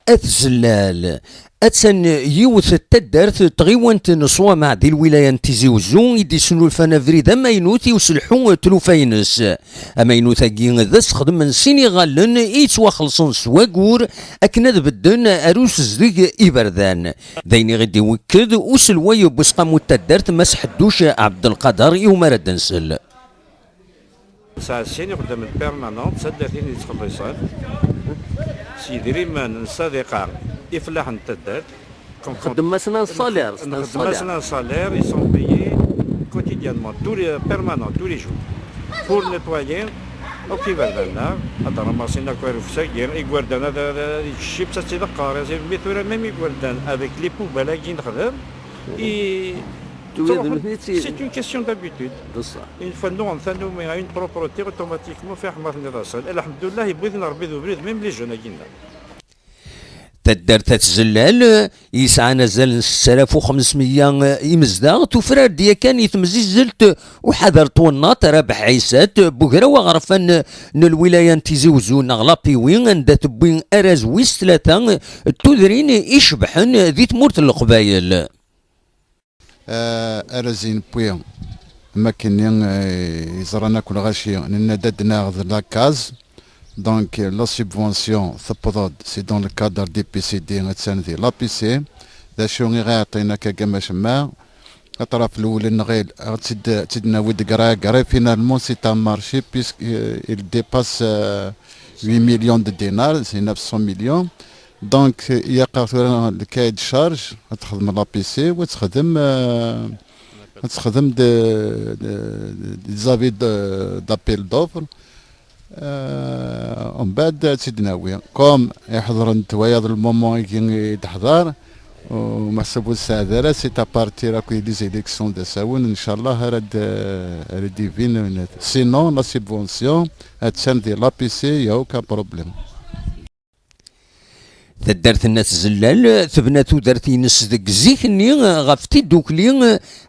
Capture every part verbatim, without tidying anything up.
At Zellal. Attan yiwet n taddart n tɣiwant n Ṣwamaɛ di lwilaya n Tizi Uzzu i d-isnulfan abrid amaynut i uselḥu n tlufa-ines. Amaynut-agi d asexdem n sin iɣallen i yettwaxelṣen s wagur akken ad bedden ar usezdeg iberdan. D ayen i ɣ-d-iwekked uselway n useqqamu n taddart Mass Ḥedduc Ɛebdelqader i umar ad d-nsel. Nesɛa sin ixeddamen permanent, d taddart-in yettxelliṣen s yidrimen n ssadiqa ifellaḥen n taddart. Nxeddem-asen un salaire, c'est un Nxeddem-asen salaire. Un salaire, ils sont payés quotidiennement, tous les permanents, tous les jours. Pour nettoyer, akk iberdan-a, ad ramassin akk arufsagi, igerdan ad ad- ad yeččib s ad tt-id-qqar, mi tura même igerdan avec les poubelles-agi nexdem, i Tura d nutni i tt- C'est une question d'habitude. D ṣṣeḥ. Une fois nous on fait nous mais une propreté automatiquement fi ḥma tenniḍ-asen. Alḥemdullah, yewwi-ten Ṛebbi d ubrid, même les jeunes-agi nna. Taddart At Zellal yesɛan azal n setta alaf u xemsmeyya imezdaɣ, tufrar-d yakan i temzizzelt uḥader n twennaḍt Rabeḥ Ɛisat, bugraw aɣerfan n lwilaya n Tizi Uzzu neɣ Lapiwi, anda tewwi araz wis tlata n tudrin icebḥen di tmurt n Leqbayel. Arraz-nni newwi, am wakken-nni yeẓran akk lɣaci, nenna-d ad naɣ d la case. Donc la subvention tewweḍ-d, c'est dans le cadre D P C D, attan di l'A P C. D acu i ɣ-iɛeṭṭin akka gama cemma? Aṭraf lwel nɣil ad tt-id-nawi deg ray, ray finalement c'est un marché puisqu'il dépasse huit millions de dinars, c'est neuf cents millions. Donc il y a tura le cahier de charge, ad texdem l'A P C, ad texdem ad texdem des avis d'appel d'offres. Umbeɛd ad tt-id-nawi. Comme iḥeḍren d wayeḍ le moment-agi i d-ḥḍar, u meḥsub ur tesɛed ara, c'est à partir akk les élections d asawen, ncallah ara d-ibin. Sinon la subvention attan di l'A P C, il y a aucun problème. Taddart n At Zellal tebna tudert-ines deg zik-nni ɣef tiddukli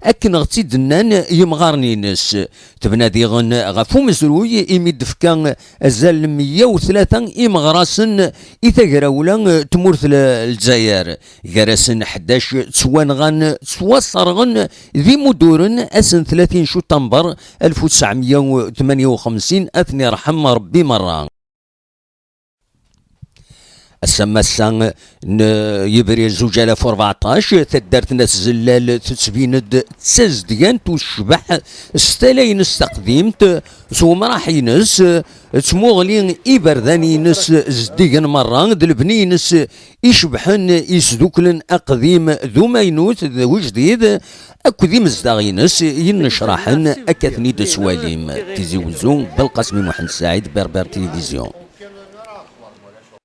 akken ɣ-tt-id-nnan yimɣaren-ines. Tebna diɣen ɣef umezruy imi d-tefka azal n meyya u tlata imeɣrasen i tagrawla n tmurt n Lezzayer. Gar-asen ḥdac ttwanɣan, ttwaṣerɣen d imuduren ass n tlatin cutamber alef u tesɛemya u tmanya u xemsin, ad ten-irḥem Rebbi merra. Ass-a massa n yebrir zuǧ alaf u rbeɛṭac, taddart n At Zellal tettbin-d d tazedgant u tecbeḥ s tala-ines taqdimt, s umraḥ-ines, d tmuɣli iberdan-ines zeddigen merra, d lebni-ines icebḥen, isduklen aqdim d umaynut d ujdid, akked imezdaɣ-ines yennecraḥen. Akka ten-id-tettwalim. Tizi Wezzu, Belqasmi Muḥend Saɛid, Berbère Télévision.